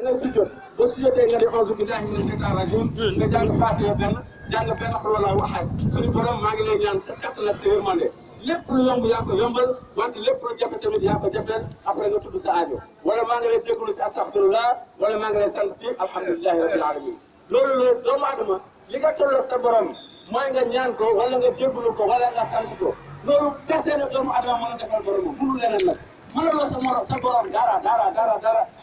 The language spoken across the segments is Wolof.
da ngay sujjóot ba sujjóotee nga di auzu billahi mina shaytaani rajiim nga jàng Faatiha benn xul wallaahu ahad suñu borom maa ngi lay ñaan sa kattan ak sa yërmande lépp lu yomb yaa ko yombal wante lépp lu jafe tamit yaa ko jafeel après nga tudd sa aajo wala maa ngi lay jégalu ci astaghfirullah wala maa ngi lay sant ci alhamdulillahi rabbil alamin loolu doomu aadama li nga tolloo sa borom mooy nga ñaan ko wala nga jégalu ko wala nga sant ko loolu kese na doomu aadama mën a defal borom mënul leneen nag mënaloo sa borom dara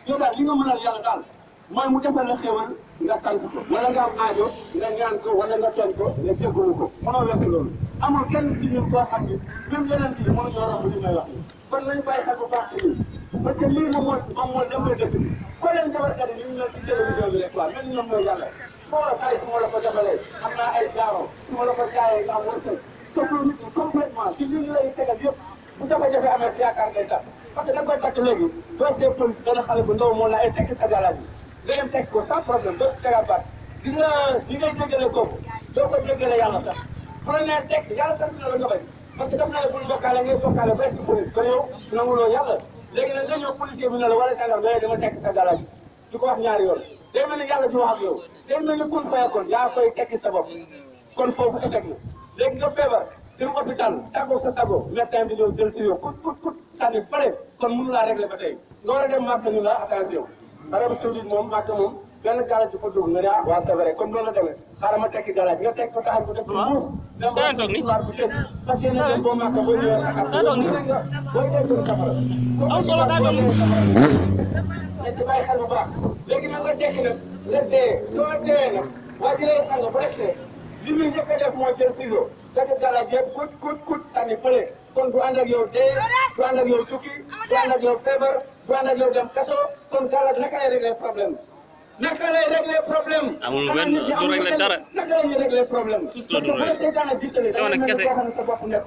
yow daal li nga mënal yàlla daal mooy mu defal la xéwal nga sant ko wala nga am aajo nga ñaan ko wala nga tooñ ko nga jégalu ko mënoo weesu loolu amul kenn ci ñun koo xam ni même yeneen yi mënuñoo romb li may wax nii kon nañu bàyyi xel bu baax ci lii parce que lii moom moo lëmbee dëkk bi ko leen jabarkat yi ñu mel ci télévision bi rek quoi mel ni ñoom mooy yàlla foo say su ma la ko defalee am naa ay jaaro su ma la ko jaayee nga am wërsëg topplu nit ñi complètement ci li ñu lay tegal yëpp bu jafe-jafe amee si yaakaar ngay tas parce que da nga koy takk léegi doo see police benn xale bu ndaw moo la ay tekki sa galaaj bi nga dem tekk ko sans problème doo si tegal baat li ngay jéggale kooku doo ko jéggale yàlla sax bu la nee tekk yàlla sant na la nga bañ parce que daf na la bul bokkaale ngay bokkaale bay si police kon yow nanguloo yàlla léegi nag nga ñëw policier bi ne la wala sangam nga dama tekk sa galaaj bi di ko wax ñaari yoon day mel ni yàlla di wax ak yow day mel ni kun fayakoon yaa koy tekki sa bopp kon foofu échec na léegi nga feebar dem hôpital tàggoo sa sago médecin bi ñëw jël si yow kut sànni fële kon mënu laa régler ba tey nga war a dem màkk ñu la attention Arabie Saoudite moom màkk moom benn galaaj bi fa dugg nga ne ah waa c'est vrai comme loolu la demee xaaral ma tekki galaaj nga tekki ko taxañ ko def ko muus dem ba couloir bu tëj parce que dem boo màkk boo ñëwee ak booy dee safara ci bàyyi xel bu baax léegi nag nga tekki nag nga dee soo dee nag waa ji lay sang bu resté li muy njëkk a def mooy jël ciseau dagg galaaj yëpp kut sànni fële kon du ànd ak yow dee du ànd ak yow sukki du ànd ak yow feebar du ànd ak yow dem kaso kon galaaj naka lay régler problème naka lay régler problème amul benn du régler dara naka la ñuy régler problème tous la du régler seytaane jiitale da ngay mel ni koo xam ne sa bopp nekk